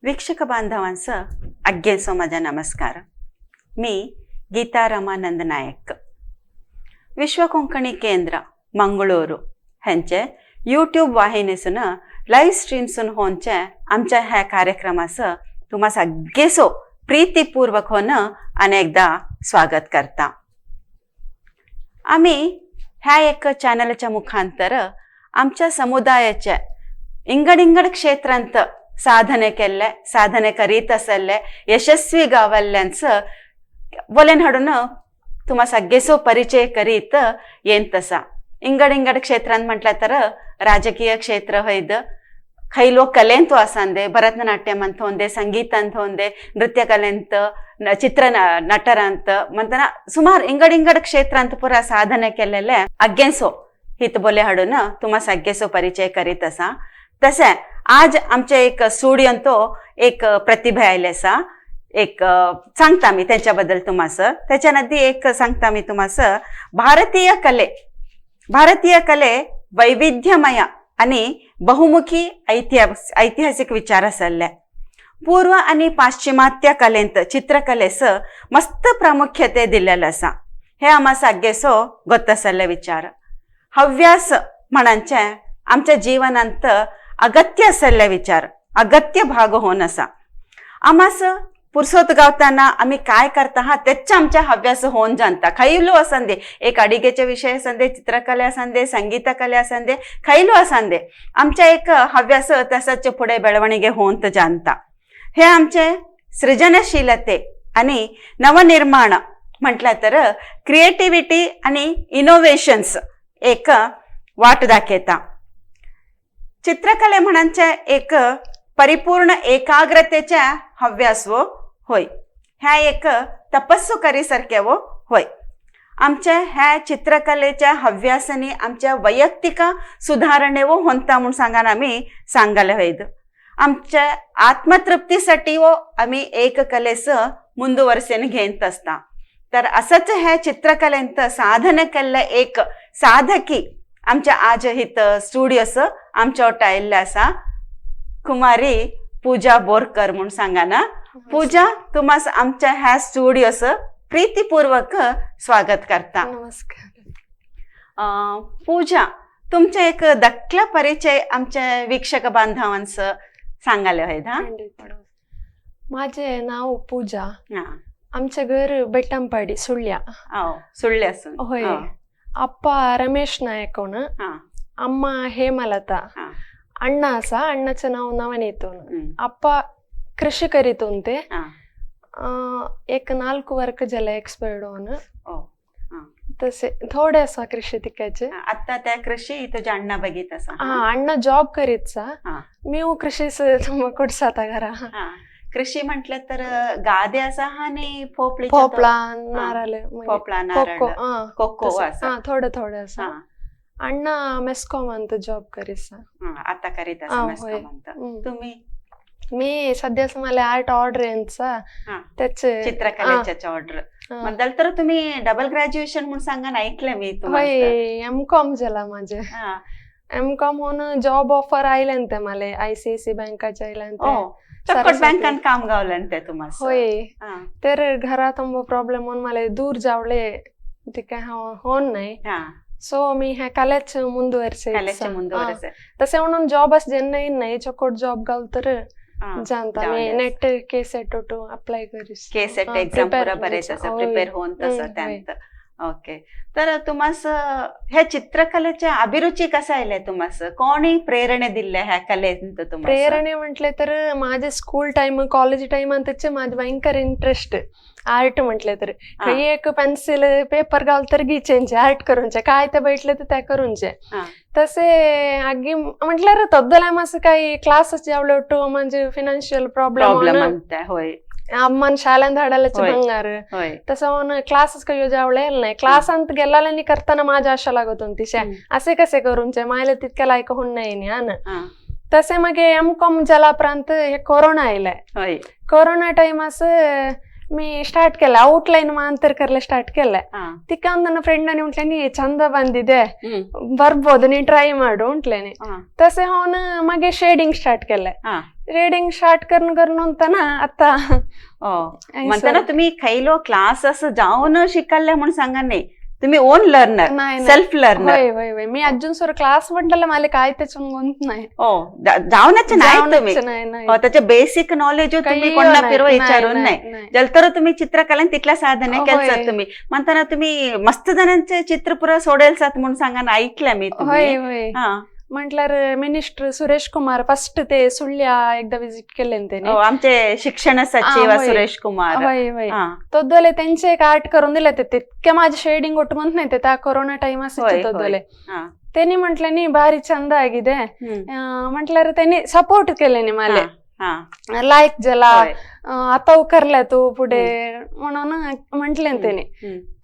वीक्षक बांधवांचं अग्गेसो माझा नमस्कार. मी गीता रमानंद नायक, विश्व कोंकणी केंद्र मंगळूरू ह्यांचे यूट्यूब वाहिनीसून लाईव्ह स्ट्रीमसून होनचे आमच्या ह्या कार्यक्रमाचं तुम्हा सगळेसो प्रीतीपूर्वक होणं अनेकदा स्वागत करता. आम्ही ह्या एक चॅनलच्या मुखांतर आमच्या समुदायाच्या इंगड इंगड क्षेत्रांत साधने केल्ले, साधने करीत असल्ले यशस्वी गावल्ल्यांचं बोलेन हाडून तुम्हा सगळेसो परिचय करीत येन. तसा इंगड इंगड क्षेत्रांत म्हटलं तर राजकीय क्षेत्र होಯ್ದು, खैलो ಕಲೆಂತು ಅಸಂದೆ, ಭರತನಾಟ್ಯಂ ಅಂತ ಒಂದೆ, ಸಂಗೀತ ಅಂತ ಒಂದೆ, ನೃತ್ಯ ಕಲೆಂತ, ಚಿತ್ರ ನಟರ ಅಂತ ಮಂತನ ಸುಮಾರು ಇಂಗಡ್ ಇಂಗಡ್ ಕ್ಷೇತ್ರ ಅಂತ ಪೂರ ಸಾಧನೆ ಕೆಲ್ಲೆಲೆ ಅಗ್ಗೆನ್ಸೋ हित बोले हाडून तुम्हा सगळेसो परिचय करीत आसा. तशें आज आमच्या एक स्टुडियोन तो एक प्रतिभा आयले आसा. एक सांगता मी त्यांच्या बद्दल तुम्हास. त्याच्या नदी एक सांगता मी तुम्हास. भारतीय कले वैविध्यमय आणि बहुमुखी ऐतिहासिक विचार आसल्ले. पूर्व आणि पाश्चिमात्य कलेंत चित्रकलेस मस्त प्रामुख्यते दिलेलं आसा, हे आम्हा सागेसो गोत्तसल्ले विचार. हव्यास म्हणांचे आमच्या जीवनांत अगत्य आसल्ले विचार, अगत्य भाग होऊन आसा. आमास पुरसोत गावताना आम्ही काय करता हा तेच आमच्या हव्यास होऊन जाणता. खैलो असंदे, एक अडिगेचे विषय असंदे, चित्रकले असंदे, संगीत कले असंदे, खैलो असंदे, आमच्या एक हव्यास तसंच पुढे ಬೆಳವಣಿಗೆ होऊन जाणता. हे आमचे सृजनशीलते आणि नवनिर्माण म्हटलं तर क्रिएटिव्हिटी आणि इनोव्हेशन्स एक वाट दाखयता. चित्रकले म्हणांचे एक परिपूर्ण एकाग्रतेच्या हव्यास वो होय, ह्या एक तपस्सू करीसारखे वो होय. आमच्या ह्या चित्रकलेच्या हव्यासानी आमच्या वैಯಕ್ತಿಕ सुधारणेवो होता म्हणून सांगान आम्ही सांगायला हवं. आमच्या आत्मतृप्तीसाठी वो आम्ही एक कलेस ಮುಂದುವರ್ಸೇन घेत असता. तर असंच ह्या चित्रकलेंत साधन केल्ले एक साधकी आमच्या आज हित स्टुडियोस आमच्या वटा आयिल्ले आसा, कुमारी पूजा बोरकर म्हणून सांगा ना. पूजा, तुम्हास आमच्या ह्या स्टुडियोस प्रीतीपूर्वक स्वागत करता. नमस्कार. पूजा, तुमचे एक दखला परिचय आमच्या वीक्षक बांधवांचं सांगायला हवे हा. ಖಂಡಿತ. माझे नाव पूजा. आमचे घर बेट्टंपाडी, सुಳ್ಯ. हो, सुಳ್ಳೆ असून. होय. ಅಪ್ಪ ರಮೇಶ್ ನಾಯಕವನ, ಅಮ್ಮ ಹೇಮಲತಾ. ಅಣ್ಣ ಅಸ, ಅಣ್ಣचे नाव नवनीतून. ಅಪ್ಪ ಕೃಷಿ ಕರಿತುಂತೆ. एक 4 वर्क झाले एक्सपायर्ड होऊन. तसे थोडे असा कृषी तिकाचे. आता त्या कृषी तुझ्या अण्णा बघित असा? हा, अण्णा जॉब करीतचा. मी कृषी ತುಂಬ कुडसाता घरा. कृषी म्हटलं तर गादे असा हा आणि पोपळी? भोपळा, नारळ. भोपळा, नारळ. कोको हा. कोको तसं. असा. हा, थोडं थोडं असं. अण्णा मेस्कॉम ಅಂತ जॉब करीसा. आता करीत असा होय. मेस्कॉम ಅಂತ. तुम्ही? मी सध्याच मला आर्ट ऑर्डर यांचा त्याचे. चित्रकलेच्या ऑर्डर मग तर तुम्ही डबल ग्रॅज्युएशन म्हणून सांगा ना, ऐकलं मी तुम्हाला. होय, एम कॉम झाला माझे. एम कॉम होऊन जॉब ऑफर आयल्यान मला आयसीआयसी बँकाच्या आयल्यान. ओ, चक्कट. सरस्वती. बँकात काम गावलं ते तुम्हाला. होय. तर घरात प्रॉब्लेम म्हणून मला दूर जावले ते काय होऊन नाही. सो मी ह्या कलेच ಮುಂದುವರ್ಸೆ. कलेचे ಮುಂದುವರೆसे. तसे म्हणून जॉब अस जेन्ना नाही, चकोट जॉब गाव तर जाणता मी. जावले. नेट के सेट अप्लाय करीस. के सेट एक्झाम पुरा बरेच असं प्रिपेअर होऊन तसं. त्यानंतर ओके. तर तुम्हास ह्या चित्रकलेच्या अभिरुची कसा आयले तुम्हास? कोणी प्रेरणा दिले ह्या कलेत तुम्हाला? प्रेरणೆ म्हटले तर माझे स्कूल टाइम, कॉलेज टाइम ಅಂತच माझे भयंकर इंटरेस्ट आर्ट म्हटले तर. काही एक पेन्सिल पेपर घाल तर गीचेंचे आर्ट करूनचे, काय ते बैठले तर त्या करूनचे. तसे आगी म्हटल्यार तद्दला असं काही क्लासेस जावले ಒಟ್ಟು म्हणजे फिनान्शियल प्रॉब्लेम प्रॉब्लेम. म्हणता होय. ಅಮ್ಮನ ಶಾಲೆಂದ ಹಾಡಲचे ಬಂಗಾರ. तसं म्हणून क्लासेस काही जावले नाही. क्लास अंत गेल्याने करताना माझ्या आशा लागत होती शे असे कसे करूनचे मायला तितक्या लायक होऊन नाही नी, हा ना. तसे मग एम कॉम झाला उपरांत हे कोरोना आयले. कोरोना टाइम असं मी स्टार्ट केलं, ಔಟ್ಲೈನ್ ಮಾಂತರ करले ಸ್ಟಾರ್ಟ್ केलं. ತಿಕ್ಕ ನನ್ನ ಫ್ರೆಂಡ್ म्हटले, ನೀ ಚಂದ ಬಂದಿದೆ, ಬರ್ಬೋದು, ನೀ ಟ್ರೈ ಮಾಡು ಉಂಟ್ಲೇನೆ. तसे होऊन मगे शेडिंग स्टार्ट केलं. रीडिंग स्टार्ट करून करून म्हणताना आता म्हणताना तुम्ही खैलो क्लासेस जाऊन शिकले म्हणून सांगा नाही, तुम्ही ओन लर्नर, नाही. Self learner. होय होय होय, मी अजून सुर क्लास म्हटलं मला काय त्याच्याून गोंत नाही. हो, जाऊनच नाही तुम्ही. जाऊनच नाही, नाही. हो, त्याचे बेसिक नॉलेज तुम्ही काही कोणा नाही, फिरव नाही, विचारून नाही, नाही. नाही. जलतर तुम्ही चित्रकला तिथल्या साधने होय. केलसात तुम्ही. म्हणताना तुम्ही मस्त जणांचे चित्र पुरा सोडेलसात म्हणून सांगा ना, ऐकलं मी होय तुम्ही. होय. हा. म्हटल्यार मिनिस्टर सुरेश कुमार फर्स्ट ते सुಳ್या एकदा विजिट केले त्याने. हो, आमचे शिक्षण सचिव हा, होय. सुरेश कुमार. होय होय. हा. तोदले त्यांचे एक आर्ट करून दिले ते, तितके माझे शेडिंग उठवत नाही ते त्या कोरोना टाइम होय, असे होय. तोदले. हा. त्यांनी म्हटलं नी भारी छंद आಗಿದೆ. म्हटल्यार त्यांनी सपोर्ट केले नी मला. हा, हा. लाईक जला होय. आता उकरल्या तू पुढे म्हणून म्हटले त्यांनी.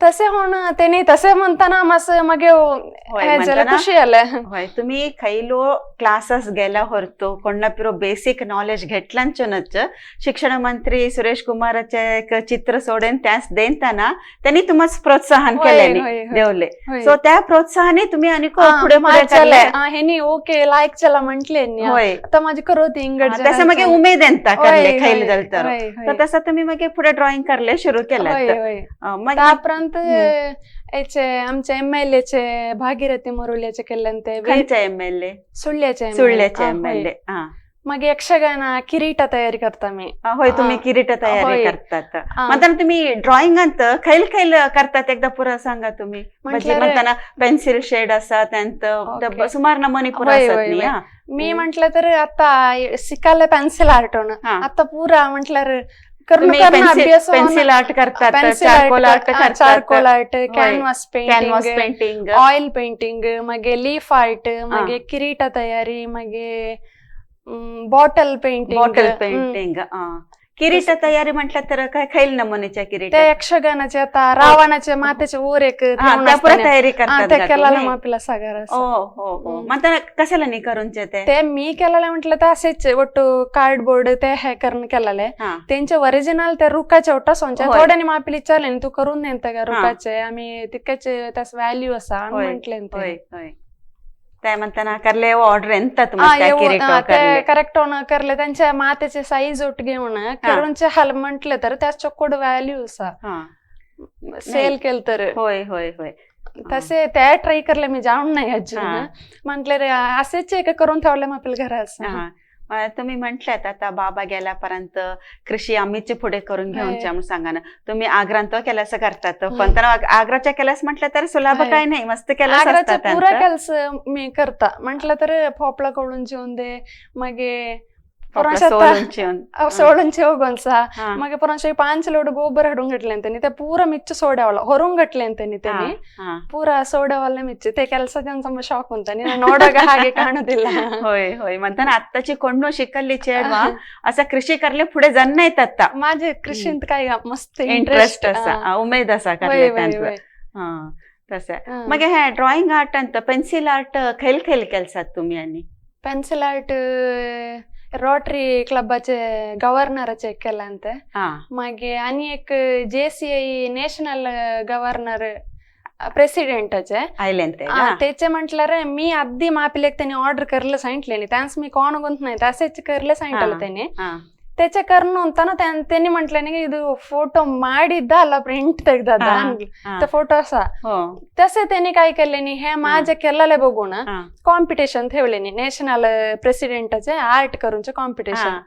तसे होण त्यांनी तसे म्हणताना मस मगे होय, हे झालं, म्हणताना खुशी आलं. होय, तुम्ही खैलो क्लासेस गेला ಹೊರತು कोण्णपिरो बेसिक नॉलेज घेतलांचनच शिक्षण मंत्री सुरेश कुमाराचे एक चित्र सोडेन त्यास देताना त्यांनी तुम्हाला प्रोत्साहन होय, केले होय, होय. देवले. होय. सो त्या प्रोत्साहने तुम्ही अनेक पुढे पुढे माझ्याला, करले. हेनी ओके लाईक चला म्हंटले नी. होय. आता माझी करोती इंगड तसं मगे उमेद येता करले खैल जलतर, तर तसं तुम्ही मगे पुढे ड्रॉइंग करले सुरू केलं. होय होय. मग त्यापर्यंत याचे आमचे एम एल एचे भागीरथी मुरुल्याचे केल्यांते. खंयचे एमएलए? सुಳ್याचे MLA. सुಳ್ल्याचे हा, एमएलए. होय. मग यक्षगान किरीಟ तयारी करता मी. होय, तुम्ही किरीट तयारी होय. करतात. म्हणताना तुम्ही ड्रॉइंग अंत खैल खैल करतात एकदा पुरा सांगा तुम्ही. म्हणजे म्हटलं रे- म्हणताना पेन्सिल शेड असा त्यांत ओके. सुमार नमुने पुरा होय, असत होय, नाही. होय. हा? मी म्हटलं तर आता शिकायला पेन्सिल आर्ट होणं आता पुरा म्हटलं करून तुम्ही करून पेन्सिल अभ्यास पेन्सिल आर्ट करतात, चारकोल आर्ट करतात, चारकोल आर्ट, होय. Canvas canvas painting, painting, oil painting, मगे लीफ आर्ट, मगे किरीಟ तयारी, मगे बॉटल पेंटिंग. Bottle painting. किरीट तयारी म्हटलं तर काय खैल नमुनेच्या किरीट? त्या यक्षगानाचे आता रावणाचे मातेचे ओर एक हा, ठेवून त्या पुरा असताना. तयारी हा, करतात त्या का केला तुम्ही? मापीला सागर असं. ओ हो हो. म्हणताना कशाला नाही करूनचे ते? ते मी केलेलं म्हटलं तर असेच ಒಟ್ಟು कार्डबोर्ड ते हे करून केलेले. हा. त्यांचे ओरिजिनल त्या रुखाचे ಒಟ್ಟ सोंचे. होय. थोड्यानी मापीला विचारले तू करून नेता का रुखाचे, आम्ही तितकेच त्यास व्हॅल्यू असा होय, म्हटले ते. होय होय, ते म्हणताना करले ऑर्डर ಎಂತ तुम्हाला किरीट करले? करेक्ट होणं करले त्यांच्या मातेचे साईज ಒಟ್ಟು घेऊन करूनचे हाल म्हटलं तर त्यास चोक्कोड व्हॅल्यू असा हा. सेल केलं तर. होय होय होय. तसे त्या ट्राय करले मी जाऊन नाही अजून. हा. म्हटले रे असेच एक करून ठेवले आपल्या घरात. हा. तुम्ही म्हटल्यात आता बाबा गेल्यापर्यंत कृषी आम्हीच पुढे करून घेऊन होय. म्हणून सांगा ना, तुम्ही आग्रांत केल्यास करतात, पण तर आग्राच्या केल्यास म्हटलं तर सुलाभ होय. काय नाही, मस्त केल्यास आग्राचं असतात पुरा त्यांचं. ಕೆಲಸ मी करता म्हटलं तर फोपला कडून जेवून दे, मगे आपलं पुरांश सोलून चिवून. सोडून जेवगोनसा, हा. मगे पुरांश 5 लोड गोबर हडून घटले त्यांनी, ते पुरा मिच्च सोडावला ಹೊರಂ ಗಟ್ಲೆ ಅಂತಾನೆ त्यांनी हा. ಪೂರಾ ಸೋಡಾವಲ್ಲ ಮಿಚ್ಚು ते ಕೆಲಸ ಸ್ವಲ್ಪ ಶಾಕ್ ಅಂತಾನೆ ನಾನು ನೋಡುವಾಗ ಹಾಗೆ ಕಾಣುದಿಲ್ಲ. होय होय, म्हणताना आत्ताची कोण शिकल्ली चेडवा असा कृषी करले पुढे जण नाहीत आता. माझे कृषींत काय मस्त इंटरेस्ट असा उमेद असा करले त्यांचं. हा, तसं मग हे ड्रॉइंग आर्ट ಅಂತ पेन्सिल आर्ट खैल खैल केलसात तुम्ही? आणि ಪೆನ್ಸಿಲ್ ಆರ್ಟ್ रोटरी क्लबाचे गव्हर्नराचे केलं ते. हा. मागे आणि एक जे सी I national governor प्रेसिडेंटाचे आयले. त्याचे म्हटल्यार मी आधी मापिलेक त्यांनी ऑर्डर करलं सांगितले त्यास मी कोण गोंत नाही तसेच करले सांगितलं त्यांनी. त्याचे करून होता त्यांनी म्हटलं नाही ಇದು फोटो ಮಾಡಿದ್ದ ಅಲ್ಲ ಪ್ರಿಂಟ್ ತೆಗ್ದದ फोटो असा. तसे त्यांनी काय केले नी हे माझ्या केलेले बघून कॉम्पिटिशन ठेवले नी नॅशनल प्रेसिडेंटाचे आर्ट करूनचे कॉम्पिटिशन.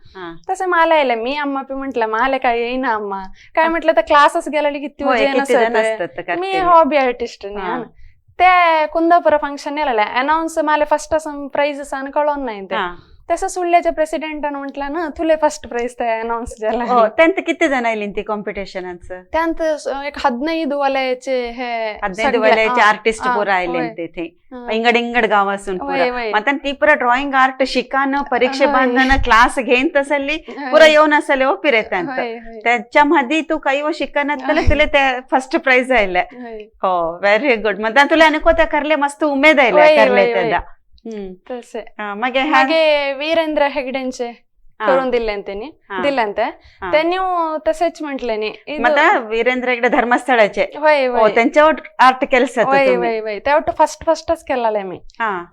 तसे मला येले मी अम्मा पी म्हटलं मला काय येईना अम्मा काय म्हटलं तर क्लासेस गेलेली किती उजेन मी हॉबी आर्टिस्ट. ते कुंदापुರ फंक्शन येले अनाउन्स मला फर्स्ट असं प्राइज असा कळून नाही ते. तसं सुಳ್ल्याच्या प्रेसिडेंटान म्हटलं ना तुले फर्स्ट प्राइज ते अनाउन्स झालं. त्यांत किती जण आले ते कॉम्पिटिशनाचं? त्यांत एक 15 वलयाचे हे 15 वलयाचे आर्टिस्ट पुरा आले तेथे इंगड इंगड गावासून पुरा. मग ती पुरा ड्रॉइंग आर्ट शिकान परीक्षे बांधणं क्लास घेईन तसली पुरा येऊन असेल हो पिरेत त्याच्यामध्ये तू काही व शिकन तुला ते फर्स्ट प्राइज आले. हो, व्हेरी गुड. मग तुला अनेको त्या करले मस्त उमेद आले करले त्याला. तसे मागे वीरेंद्र हेगडेंचे करून दिले त्यांनी दिलंते त्यांनी तसेच म्हटले नी. मग वीरेंद्र हेगडे धर्मस्थळाचे त्यांच्यावर आर्ट केलं. होय होय होय, त्यावर फर्स्ट फर्स्टच केलेलं मी.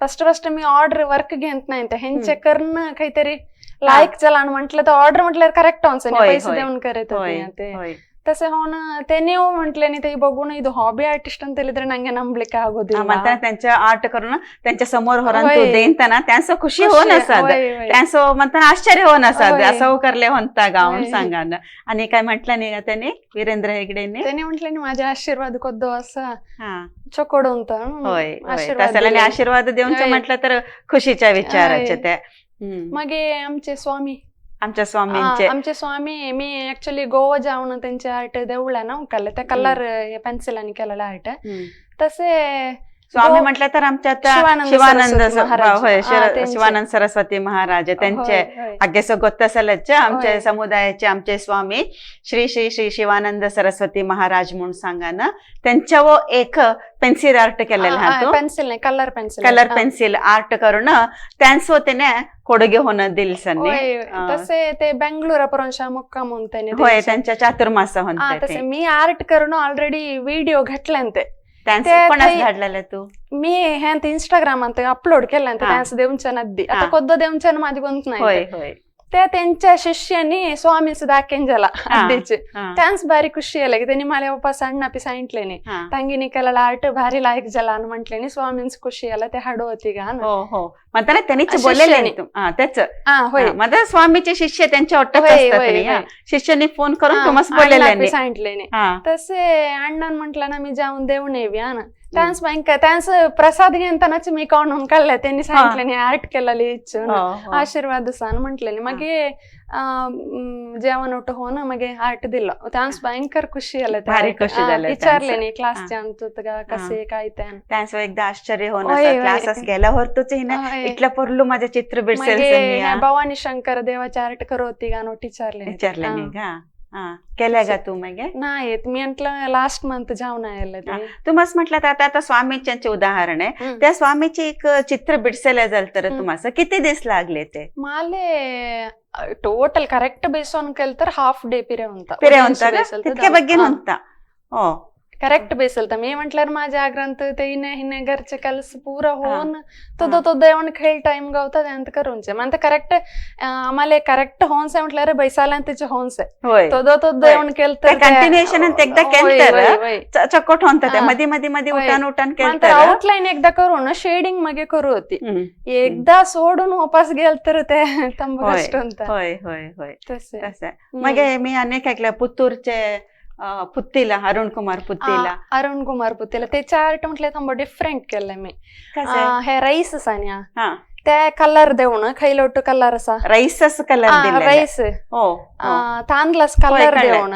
फर्स्ट फर्स्ट मी ऑर्डर वर्क घेत नाही हेंचे करणं काहीतरी लायक चला म्हटलं तर ऑर्डर म्हटल्यावर करेक्ट ऑन्स होय, पैसे होय. देऊन करत होय ते. होय. तसे होऊन ते ನೀವು म्हटले ते बघून ಇದು ಹಾಬಿ ಆರ್ಟಿಸ್ಟ್ ಅಂತ ಹೇಳಿದ್ರೆ ನಂಗೆ ನಂಬಲಿಕ್ಕೆ ಆಗೋದಿಲ್ಲ. म्हणताना त्यांच्या आर्ट करून त्यांच्या समोर होरान तू होय. देताना त्यांचं खुशी होऊन असाद, होय, होय. त्यांचं म्हणताना आश्चर्य होऊन असाद, होय. असं करले होता गाऊन होय. सांगा ना. आणि काय म्हटलं नाही का त्याने वीरेंद्र हेगडेने? त्याने म्हटलं नी माझे आशीर्वाद ಕೊದ್ದು असं हा. चकोड होता. होय होय. आशीर्वाद तसं आणि दिले. आशीर्वाद देऊन होय. म्हटलं तर खुशीच्या विचाराचे होय. त्या. मगे आमचे स्वामी, आमच्या स्वामींचे, आमचे स्वामी मी ऍक्च्युली गोवा जाऊन त्यांचे आर्ट देवळा ना उकलले त्या कलर पेन्सिल आणि केलेलं आर्ट. तसे स्वामी म्हटलं तर आमच्या आता शिवानंद शिवानंद सरस्वती महाराज. होय, त्यांचे. शिवानंद सरस्वती महाराज त्यांचे होय, होय. आग्यसो गोत्तसलचे आमच्या होय. समुदायाचे आमचे स्वामी श्री श्री श्री शिवानंद सरस्वती महाराज म्हणून सांगा ना, त्यांच्यावर एक पेन्सिल आर्ट केलेला हा तो. पेन्सिल नाही, colour pencil. Colour pencil art करून त्यांचं त्याने ಕೊಡುಗೆ होणं दिलसनी. तसे ते बेंगळूर परंशा मुक्काम म्हणते. होय, त्यांच्या चातुर्मास म्हणते. तसे मी आर्ट करून ऑलरेडी व्हिडिओ घातल्यानते. त्यांचं कोणाच धाडलेलं तू? मी हे ಅಂತ ಇನ್ಸ್ಟಾಗ್ರಾಮ್ ಅಂತ ಅಪ್ಲೋಡ್ केलं ಅಂತ त्यांचं देऊनच्या नद्दी आता ಕೊದ್ದ ದೇವಂಚನ माझी गोंत नाही ते त्यांच्या शिष्यांनी स्वामी सुद्धा केंजला अद्दीचे त्यांस भारी खुशी आले की त्यांनी मला वापस अण्णा सांगितले नाही ತಂಗಿನಿ केलेला आर्ट भारी लायक झाला म्हटले स्वामींच खुशी आला ते हाडू होती का. हो हो, म्हणताना त्यांनीच बोललेले त्याच होय, माझा स्वामीचे शिष्य त्यांच्या वाटत असतात, शिष्यांनी फोन करून तुम्हाला बोललेले सांगितले. तसे अण्णा म्हटलं ना मी जाऊन देऊन येवी ना त्यांस बँक त्यांस प्रसाद घेतानाच मी काढून काढले त्यांनी सांगितले नाही आर्ट केलेली इच्छा आशीर्वाद सान म्हटले. मगे जेवण उठ हो ना मगे आर्ट दिलं त्यांस भयंकर खुशी आलं, भारी खुशी झालं. विचारले नाही क्लासच्या अंत कसे काय त्यांचं एकदा आश्चर्य होणार क्लासेस गेल्यावर तोच इटला पोरलू माझे चित्र बिडसेल. भवानी शंकर देवाचे आर्ट करू होती का नोट विचारले विचारले नाही का केल्या का तू मगे? नाही, मी म्हटलं लास्ट मंथ जाऊन आले. तुम्हाला म्हटलं तर आता आता स्वामींचे उदाहरण आहे, त्या स्वामीचे एक चित्र बिडसेला जाल तर तुम्हाला किती दिवस लागले ते? माले टोटल करेक्ट बेसन केलं तर हाफ डे पिरे होता, पिरे होता तितके बग्गे नव्हता. हो करेक्ट बेसल तर मी म्हटल्यावर माझ्या ग्रंथ ते हिने हिने घरचे ಕೆಲಸ ಪೂರ होऊन तो तो देवण खेळ टाइम गावतात ಅಂತ करूनचे म्हणजे करेक्ट आम्हाला करेक्ट होन्स म्हटल्यावर बैसाला तिचे होन्स तो तो देवण केलं तर कंटिन्युएशन ಅಂತ एकदा केलं चकोट होतात मध्ये मध्ये मध्ये उठान उठान केलं. आउटलाईन एकदा करून शेडिंग मगे करू होती, एकदा सोडून वापस गेल तर ते तंब कष्ट होता. होय होय होय, तसे मगे मी अनेक ऐकलं पुत्तूरचे पुत्तीला अरुण कुमार पुत्तीला, अरुण कुमार पुत्तीला त्याच्या आर्ट म्हटलं थांब डिफरंट केलंय मी. हे रईस सानिया त्या कलर देऊन खैलोट कलर असा रईसच कलर रईस तांदलास कलर देऊन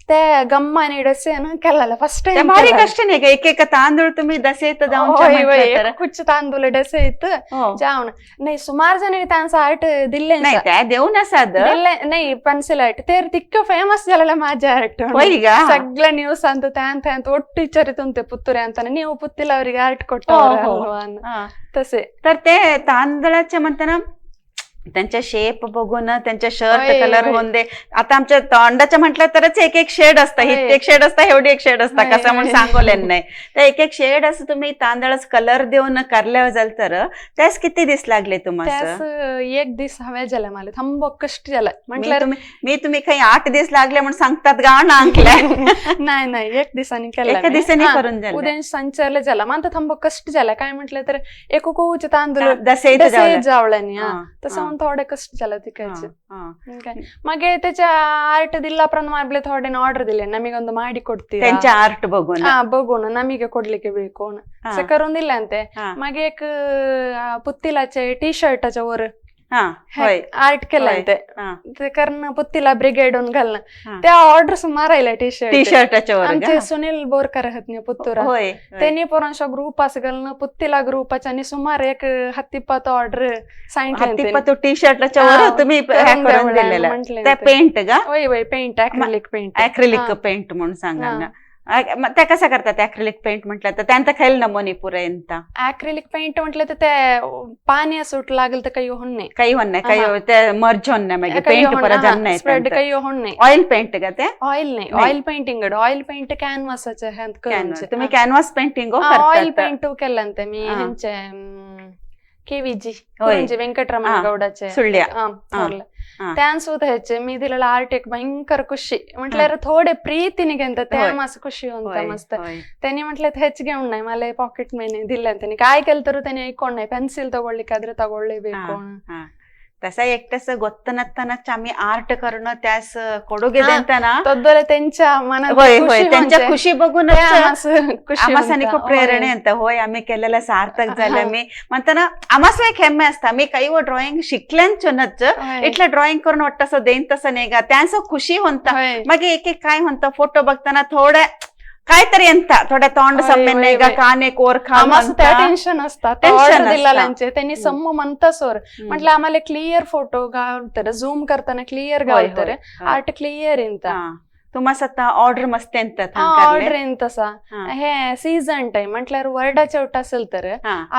ते गम्मा डसे केलेलं फर्स्ट टाइम. भारी कष्ट नाही का एक एक तांदूळ तुम्ही दसे जाऊन कुच तांदूळ डसे इथं जाऊन नाही सुमार जण त्यांचं आर्ट दिले नाही त्या देऊन असाद नाही पेन्सिल आर्ट ते तितकं फेमस झालेलं माझ्या आर्ट सगळं ನ್ಯೂಸ್ ಅಂತ ಅಂತ ಅಂತ ಒಟ್ಟು ವಿಚಾರಿತಂತೆ ಪುತ್ತೂರೆ ಅಂತಾನೆ ನೀವು ಪುತ್ತಿಲ ಅವರಿಗೆ ಆರ್ಟ್ ಕೊಟ್ಟ तसे. तर ते तांदळाचे म्हणताना त्यांच्या शेप बघून त्यांच्या शर्ट कलर होऊन दे. आता आमच्या तोंडाच्या म्हटलं तरच एक एक शेड असतं, ही एक शेड असतं, एवढी एक शेड असतं कसं म्हणून सांगवले नाही. तर एक एक शेड असं तुम्ही तांदळाच कलर देऊन करल्यावर जाल तर त्यास किती दिस लागले तुम्हाला? एक दिस हवे झाले मला थांब कष्ट झालं म्हटलं मी तुम्ही काही 8 दिवस लागले म्हणून सांगतात गा ना अंकल्या. नाही नाही, एक दिवसांनी केलं, एका दिवसाने करून झालं. उद्या संचारलं झालं मानता थांब कष्ट झालं. काय म्हटलं तर एक तांदूळ दसे जावळ्यानी तसं थोडे कष्ट झालं तिकडचे. मग त्याच्या आर्ट दिला प्रमाण थोडे ऑर्डर दिले ನಮಗೊಂದು ಮಾಡಿ ಕೊಡ್ತೀರಾ त्यांच्या आर्ट बघून बघून ನಮಗೆ ಕೊಡ್ಲಿಕ್ಕೆ ಬೇಕು असं करून दिले ते. मग एक पुत्तिलाचे टी शर्टाच्या वर आर्ट केलं ते कारण पुत्तिला ब्रिगेड घालणं त्या ऑर्डर सुमार टी शर्ट टी शर्टाच्या वर. आमचे सुनील बोरकर आहेत ना पुत्तुरा, त्यांनी पोरांच्या ग्रुप असं घालणं पुत्तिला ग्रुपाच्या आणि सुमार एक हत्तीपात ऑर्डर सांगितलं टी शर्टाच्या वर तुम्ही म्हटलं पेंट का? होय होय, paint acrylic paint, acrylic paint म्हणून सांगा ना. त्या कसा करतात अॅक्रिलिक पेंट म्हटलं तर त्यांचा खेळ नमोनी पुरेंत अॅक्रिलिक पेंट म्हटलं तर ते पाणी सुट लागलं तर काही होण नाही, काही होण नाही, काही मर्ज होण नाही, पेंट परत नाही स्प्रेड काही होण नाही. ऑइल पेंट का ते? ऑइल नाही, ऑइल पेंटिंग ऑइल पेंट कॅनव्हासाचे तुम्ही कॅनव्हास पेंटिंग ऑइल पेंट केलं मी ह्यांचे केवीजी होय. कुरुंजी वेंकटरमण गौडाचे सुಳ್ಯ. थोरले. त्यान सुद्धा ह्याचे मी दिलेला आर्ट एक भयंकर खुशी म्हटल्यार थोडे प्रीतीने घेता त्या मस्त खुशी होता मस्त. त्यांनी म्हटलं हेच घेऊन नाही मला ಪಾಕೆಟ್ ಮನಿ दिले त्यांनी काय केलं तर त्यांनी ऐकोण नाही पेन्सिल ತಗೊಳ್ಲಿಕ್ಕಾದ್ರೆ ತಗೊಳ್ಳೇಬೇಕು. तसा एकट्याच गोत्तनत्तनच आम्ही आर्ट करणं त्यास ಕೊಡುಗೆ देताना तद्दले त्यांच्या मनात होय होय त्यांच्या खुशी बघूनच खुशी आमासानी खूप प्रेरणा येता. होय आम्ही केलेलं सार्थक झालं. मी म्हणताना आमासो एक हेम्मे असता मी काही ड्रॉइंग शिकल्यांचनच इतलं ड्रॉइंग करून वाटतं देईन तसं नाही का त्यांचं खुशी होता. मग एक एक काय म्हणतं फोटो बघताना थोड्या काहीतरी ಎಂತ थोड्या तोंड सम्मेन का काने कोर खा आम्हाला टेन्शन असतात ऑर्डर दिला त्यांनी सम्म म्हणता सोर म्हटलं आम्हाला क्लिअर फोटो गावतर झूम करताना क्लिअर गावतर आर्ट क्लिअर इंತ. तुम्हाला सत्ता ऑर्डर मस्त ಎಂತ ऑर्डर ಎಂತसा हे सीझन टाइम म्हटल्यावर वर्डाचे ಒಟ್ಟು असेल तर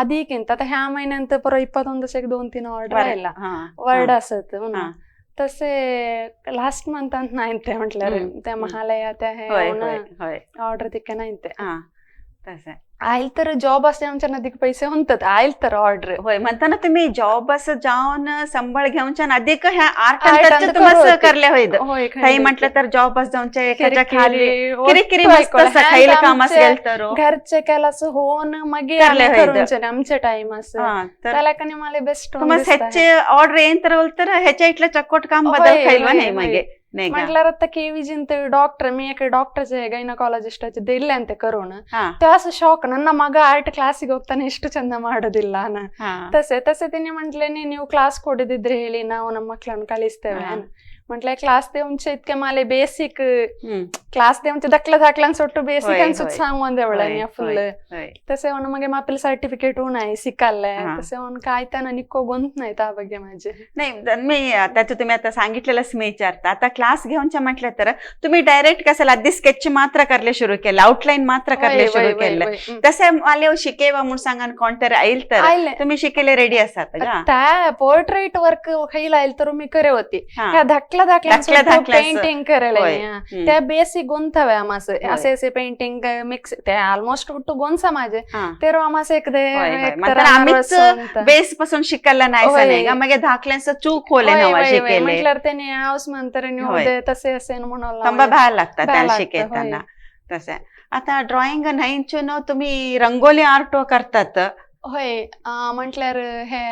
अधिक आता ह्या महिन्यांत परवा 21 2-3 ऑर्डर आयला वर्ड असत म्हणून तसे लास्ट मंथ ಅಂತ नाही म्हटल्यार त्या महालया त्या हे ऑर्डर तिके नाही तसं आयल तर जॉब असते आमच्या नदीक पैसे होतात आयल तर ऑर्डर. होय म्हणताना तुम्ही जॉब असं जाऊन संभाळ घेऊन अधिक ह्या आर्ट तुम्हाला करले होय. काही म्हटलं तर जॉब जाऊन एखाद्या खाली किरीकिरी मस्त खायला कामास गेल तर घरचे केलास होऊन मग आमचे टाइम असं त्याला कनी मला बेस्ट तुम्हाला ह्याचे ऑर्डर येईन तर तर ह्याच्या इथलं चक्कोट काम बदल खायला नाही मगे म्हटल्यार आता केविजिंत डॉक्टर मी एक ಡಾಕ್ಟರ್चे ಗೈನಕಾಲಜಿಸ್ಟ್ दिले ಅಂತೆ ಕರೋಣ त्यास ಶಾಕ್ ನನ್ನ ಮಗ ಆರ್ಟ್ ಕ್ಲಾಸಿಗೆ ಹೋಗ್ತಾನೆ ಇಷ್ಟು ಚಂದ ಮಾಡೋದಿಲ್ಲ ತಸೆ ತಸೆ ತಿನ್ನಿ म्हटले ನೀವು ಕ್ಲಾಸ್ ಕೊಡದಿದ್ರೆ ಹೇಳಿ ನಾವು ನಮ್ಮ ಮಕ್ಕಳನ್ನು ಕಳಿಸ್ತೇವೆ म्हटलं क्लास देऊनचे इतके मला बेसिक क्लास देऊनचे धाकला धाकलान सोट्टू बेसिक आणि सांगून देवळांनी फुल तसे म्हणून मग आपल्याला सर्टिफिकेट नाही शिकायला तसे म्हणून काय त्यांना निको गोंत नाही त्या ಬಗ್ಗೆ माझे. नाही मी त्याचं तुम्ही आता सांगितलेलंच मी विचारता आता क्लास घेऊनच्या म्हटलं तर तुम्ही डायरेक्ट कसं आधी स्केच मात्र करले सुरू केलं आउटलाईन मात्र करले सुरू केलं तसे मला शिकेवा म्हणून सांगा कोणतरी आईल तर तुम्ही शिकेले रेडी असतात. त्या पोर्ट्रेट वर्क खैला आईल तर मी करे होती धाकला धाकला पेंटिंग करायला त्या बेसिक गोंथावे आमास असे असे पेंटिंग मिक्स ते ऑलमोस्ट उट्टू गोंसा माझे तेरो आमास एकदे आम्हीच बेस पासून शिकायला नाही मग धाकल्यांचं चूक होले नवा शिकेले म्हटल्यावर त्याने हाऊस म्हणतर तसे असे म्हणून तंबा भ्यायला लागतात त्या शिकताना. तसे आता ड्रॉइंग नाही तुम्ही रंगोली आर्ट करतात. होय म्हटल्यार हे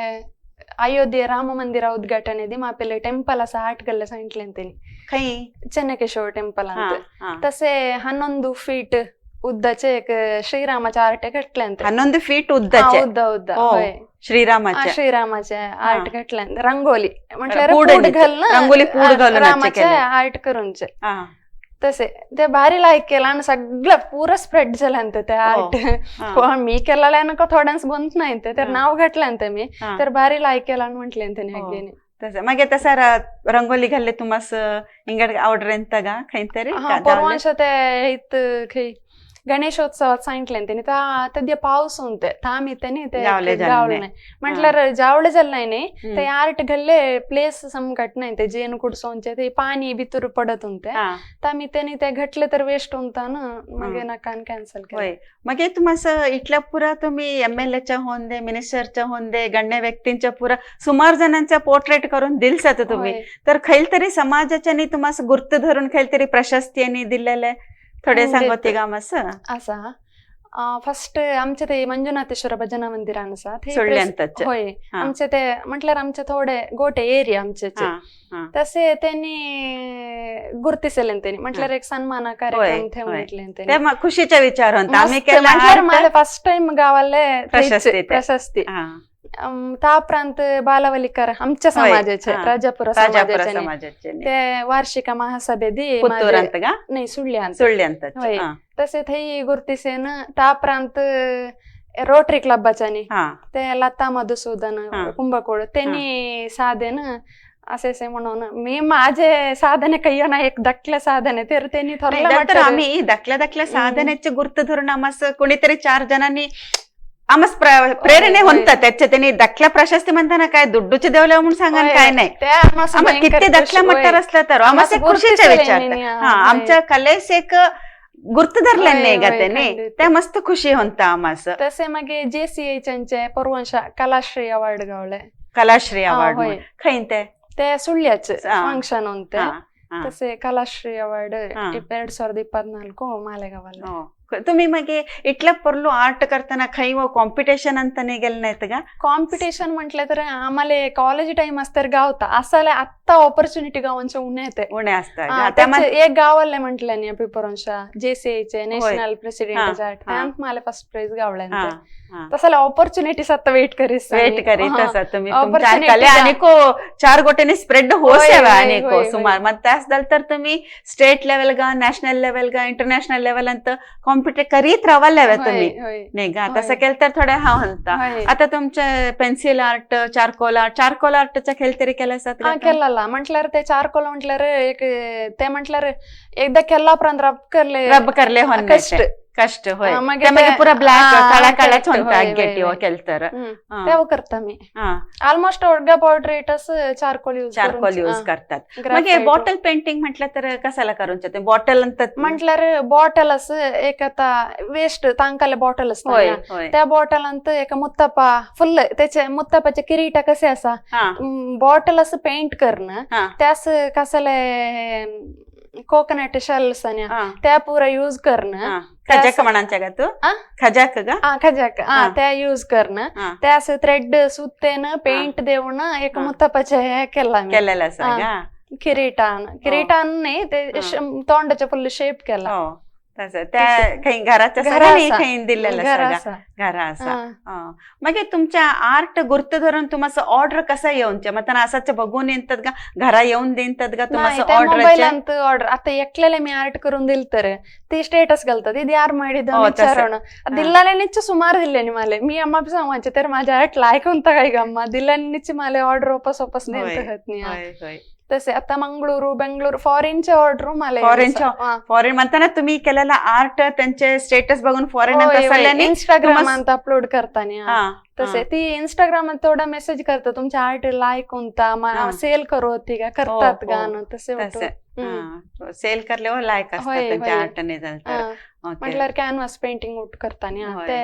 अयोध्ये राम मंदिर उद्घाटನೆ ದಿ ಮಾಪೆಲೆ ಟೆಂಪಲ್ ಅಸ ಆರ್ಟ್ ಗಲ್ಲೆ सांगितले त्यांनी खै ಚೆನ್ನಕೇಶವ ಟೆಂಪಲ್ ಅಂತ तसे 11 फीट उद्दाचे एक श्रीरामाचे आर्ट घटले ಅಂತ 11 फीट उद्दाचे उद्द उद्द श्रीरामाचे श्रीरामाचे आर्ट घटले रंगोली म्हटल्यार पूड घाल रंगोली पूड घालून रामाचे आर्ट करूनचे तसे ते भारी लायक केलं आणि सगळं पुरं स्प्रेड झालं अंत ते आर्ट मी केलेलं नको थोड्यांस गोंत नाही तर नाव घातलं अंत मी तर भारी लायक केलं म्हटले त्याने अगेन. तसं मग तसा रंगोली घालले तुम्हास इंगड ऑर्डर ಎಂತ गा खैतरी परवांश ते इत खै गणेशोत्सवात सांगितले त्यांनी तद्य पाऊस होते थांब त्यांनी ते गावले नाही म्हटल्यार जावळे झालं नाही नाही ते आर्ट घालले प्लेस समकट नाही ते जेन कुडसोनचे ते पाणी बितूर पडत होते तामी त्यांनी ते घटले तर वेस्ट होता ना मग नकान कॅन्सल केलं. मग तुम्हास इथल्या पुरा तुम्ही एम एल एच्या होंदे मिनिस्टरच्या होंदे गण्य व्यक्तींच्या पुरा सुमार जणांचा पोर्ट्रेट करून दिलसात तुम्ही तर खैल तरी समाजाच्या तुम्हास गुर्त धरून खैल तरी प्रशस्ती दिलेले थोडे सांगते का मस असा फर्स्ट आमचे ते मंजुनाथेश्वर भजना मंदिर आसा होय आमचे ते म्हटल्यार आमचे थोडे गोटे एरिया आमचे तसे त्यांनी गुर्तिसले त्यांनी म्हटल्यार एक सन्मान कार्यक्रम थे म्हटले त्यांनी खुशीचा विचार होता आम्ही मला फर्स्ट टाइम गावाले प्रशस्ती. ताप्रांत बालावलीकर आमच्या समाजाचे राजापुरा समाजाचे ते वार्षिक महासभेदी नाही सुಳ್ಯ सुಳ್ಯ होय तसे थंय गुर्तिसेन ताप्रांत रोटरी क्लबाच्यानी ते लता मधुसूदन कुंभकोड त्यांनी साधेन असे असे म्हणून मी माझे साधने काही ना एक धाकल्या साधने तर त्यांनी थोडं आम्ही धाकल्या धाकल्या साधनेचे गुर्त धरून आम्हाला कोणीतरी 4 जणांनी आमस प्रेरणे होतात त्याच्या त्यांनी धाकल्या प्रशस्ती म्हणताना काय दुड्डूचे देवले म्हणून सांगा काय नाही किती धाकल्या मट्टार असला तर आम्हाला खुशीचा विचार. हा आमच्या कलेस एक गुर्तधरले होय, होय, गतेने खंडित. त्या मस्त खुशी होता आमास. तसे मागे जेसीएचे परवंशा कलाश्री अवॉर्ड गावले. कलाश्री अवॉर्ड होय. खैन ते? ते सुಳ್याचे फंಕ್ಷन होते. तसे कलाश्री अवॉर्ड 2024 मालेगावಲ್ಲ. तुम्ही मगे इटल्या पर्लू आर्ट करताना खै कॉम्पिटिशन अंताने गेले नाहीत का? कॉम्पिटिशन म्हटलं तर आम्हाला कॉलेज टाइम असतर गावता असायला आत्ता ऑपॉर्च्युनिटी गावांचे उणे येते. उणे असतात. एक गावाले म्हटलं नाही पेपरांशा जेसीआयचे नॅशनल प्रेसिडेंट त्यात मला फर्स्ट प्राइज गावले. तसाला ऑपॉर्च्युनिटी आता वेट करीत वेट करीत असा तुम्ही तुमच्या अनेको चार गोट्याने स्प्रेड होसेवा अनेको सुमार मग त्यास तर तुम्ही स्टेट लेवल गा नॅशनल लेवल गा इंटरनॅशनल लेवल अंत कॉम्पिटे करीत रावाले तुम्ही नाही का? तसं केलं तर थोडं हा म्हणता. आता तुमच्या pencil art, charcoal art, charcoal आर्टचा खेळ तरी केला असतात? केला म्हटल्यावर ते चारकोल म्हटल्यावर एक ते म्हटल्यावर एकदा केला पर्यंत रब करले रब करले कष्ट कष्ट होय. त्यामध्ये पुरा ब्लॅक काळा काळाच होता गेटी केलं तर तेव्हा करता मी ऑलमोस्ट ओडगा पोर्ट्रेटच चारकोल यूज चारकोल यूज करतात. मग बॉटल पेंटिंग म्हटलं तर कशाला करून बॉटल म्हटल्यावर बॉटल असं एक आता वेस्ट तांकाले बॉटल असतात त्या बॉटल अंत एका मुत्तपा फुल त्याचे मुत्तपाचे किरीटा कसे असा बॉटल असं पेंट करणं त्यास कसाले कोकोनट शेल्स त्या पुरा यूज करणं. खजाक म्हणांच्या का तू? खजाक का? खजाक त्या यूज करणं त्यास थ्रेड सुत्तेन पेंट देऊन एक मुत्तपाचे हे केला केलेलं असा किरीटान किरीटान नाही ते तोंडाच्या फुल शेप केला. त्या काही घराच्या काही दिलेलं घरा असा. मग तुमच्या आर्ट गुर्त धरून तुम्हाला ऑर्डर कसा येऊन मग त्यांना असाच बघून येतात का घरा येऊन देतात का तुम्हाला ऑर्डर? ऑर्डर आता एकल्याला मी आर्ट करून दिल तर ते स्टेटस घालतात ಇದು ಯಾರು ಮಾಡಿದ ವಿಚಾರೋಣ ದಿಲ್ಲಾನೆ ಸುಮಾರು ದಿಲ್ಲೇನಿ ಮಾಲೆ मी अम्मा बी सांगायचे तर माझ्या आर्ट लायक होता काय गम्मा दिल्लाने माले ऑर्डर वापस वापस नाही. तसे आता मंगळूर बेंगळूर फॉरेनचे ऑर्डर मला फॉरेनच्या फॉरेन म्हणताना तुम्ही केलेला आर्ट त्यांचे स्टेटस बघून फॉरेन इंस्टाग्राम ಅಂತ अपलोड करताना तसे ती इंस्टाग्राम थोडा मेसेज करतात तुमच्या आर्ट लायक कोणता सेल करू होती का करतात गाणं तसे सेल करल्यावर लायक असतात त्यांच्या आर्ट नाही म्हटल्यावर कॅनव्हास पेंटिंग उठ करताना ते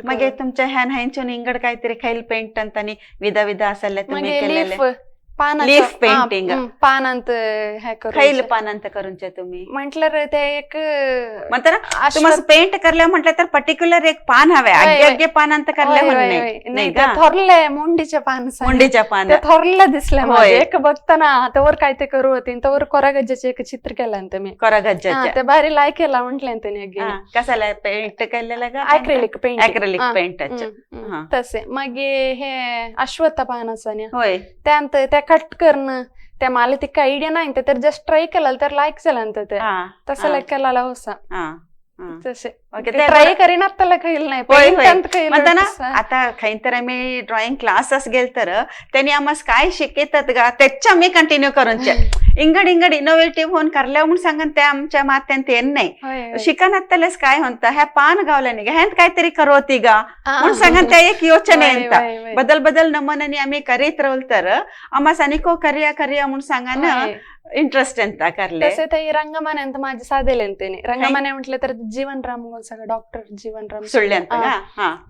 मग तुमच्या ह्या ह्यांच्यान इंगड काहीतरी खाईल पेंट ಅಂತ विधा विधा असेल तुम्ही केलेले लीफ पेंटिंग पानांत हे खैल पानांत करूनचे तुम्ही म्हटलं ते एक म्हणताना तुम्हाला पेंट करल्या म्हटलं तर पर्टिक्युलर एक पान हवे अग्गे अग्गे पानांत करले नाही थोरले मुंडीच्या पान मुंडीच्या पान थोरले दिसले एक बघताना तवर काय ते करू होती तवर कोरागज्जाचे एक चित्र केलं मी कोरागज्जाचे ते भारी लायक केला म्हटलं त्यांनी कसाला पेंट केलेलं का? अॅक्रेलिक पेंट अॅक्रेलिक पेंट तसे मग हे अश्वत्थ पानाचं होय त्यानंतर त्या कट करणं त्या मला तितका आयडिया नाही तर जस्ट ट्राय केलं तर लाईक झालं ते तसं लाईक केला होसा तसे ट्राय करीन त्याला खाईल नाही. म्हणताना आता खै तर आम्ही ड्रॉइंग क्लासेस गेल तर त्यांनी आम्हाला काय शिकयतात गा त्याच्या मी कंटिन्यू करूनचे इंगड इंगड इनोव्हेटिव्ह होऊन करल्या म्हणून सांगन त्या आमच्या मात्यांत येत नाही शिकनातलेच काय म्हणता ह्या पान गावल्या नाही ह्यात काहीतरी करोती गा म्हणून सांगन त्या एक योजना येता बदल बदल नमनाने आम्ही करीत राहल तर आम्हाला अनेको करिया करिया म्हणून सांगा ना इंटरेस्ट ಎಂತ करले. तसे ते रंगमाने ಅಂತ माझे साधेले त्यांनी रंगमाने म्हटलं तर जीवनराम सगळं डॉक्टर जीवनराम सुಳ್ಳೆ ಅಂತ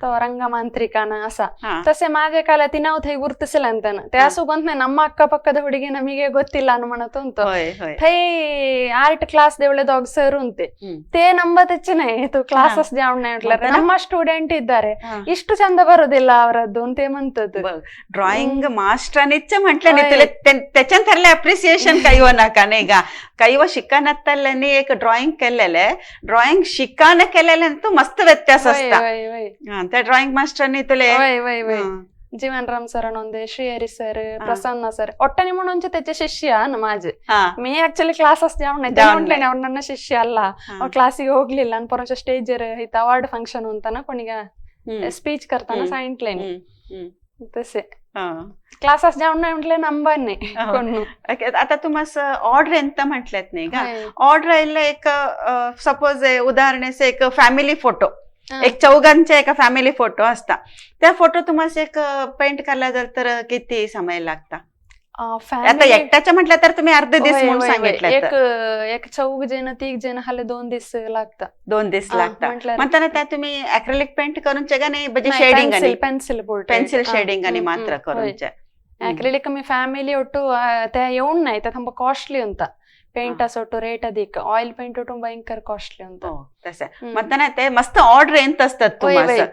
तो ರಂಗಮಾಂತ್ರಿಕನ ಅಸ ತಸೆ माझ्या ಕಾಲ ನಾವು ಥೈ ಗುರುತಿಸಿಲ್ಲ ಅಂತಾನ ते असं नाही ನಮ್ಮ ಅಕ್ಕಪಕ್ಕದ ಹುಡುಗಿ ನಮಗೆ ಗೊತ್ತಿಲ್ಲ ಅನುಮಾನತುಂಟು Thi art class Devale sir ಉಂತೆ ತೇ ನಂಬತಚ್ಚ ಇದು ಕ್ಲಾಸಸ್ ಜಾವಣ ನಮ್ಮ ಸ್ಟೂಡೆಂಟ್ ಇದ್ದಾರೆ ಇಷ್ಟು ಚಂದ ಬರುದಿಲ್ಲ ಅವರದ್ದು ಅಂತ म्हणतात. ड्रॉइंग मास्टरांनीच म्हटलं नाही तुला त्याच्यान ठरले अप्रिसिएशन काही हो नका नाही का काही व शिकानत्तल्ल्यानी एक ड्रॉइंग केलेले ड्रॉइंग शिकान केलेले तू मस्त व्यत्यास असता त्या ड्रॉइंग मास्टरांनी तुले जीवनराम सर ಒಂದೇ ಶ್ರೀಹರಿ सर प्रसन्न सर ಒಟ್ಟನೆ म्हणून त्याचे ಶಿಷ್ಯ माझे मी ಆಕ್ಚುಲಿ ಕ್ಲಾಸಸ್ ಜಾವಣ म्हटले ಅವ್ರು ನನ್ನ ಶಿಷ್ಯ ಅಲ್ಲ ಅವ್ರ ಕ್ಲಾಸಿಗೆ ಹೋಗ್ಲಿಲ್ಲ ನಾನು ಪೊರಂಚ ಸ್ಟೇಜ್ ಇತ್ತು ಅವಾರ್ಡ್ ಫಂಕ್ಷನ್ ಅಂತಾನ ಕೊನಿಗ स्पीच करताना सांगितले तसे क्लासेस जाऊन नाही म्हटले नंबर नाही. आता तुम्हाला ऑर्डर ಎಂತ म्हटल्यात नाही का ऑर्डर आयले एक सपोज उदाहरण एक फॅमिली फोटो एक चौघांचे एका फॅमिली फोटो असता त्या फोटो तुम्हाला एक पेंट करायला जर तर किती समय लागता? आता एकट्याच्या म्हटलं तर तुम्ही अर्धे दिस म्हणून सांगितलं. एक एक चौघ जण तीग जण हाले 2 दिस लागतात. 2 दिस लागतात म्हणताना त्या तुम्ही अॅक्रिलिक पेंट करून का नाही म्हणजे शेडिंग आणि पेन्सिल पेन्सिल शेडिंग आणि मात्र करून? अॅक्रिलिक मी फ्यामिली ಒಟ್ಟು त्या येऊन नाही, त्या थांब कॉस्टली ಅಂತ पेंट असं रेट अधिक, ऑइल पेंट ಒಟ್ಟು भयंकर कॉस्टली ಅಂತ. तसं म्हणताना ते मस्त ऑर्डर येत असतात तुम्हाला.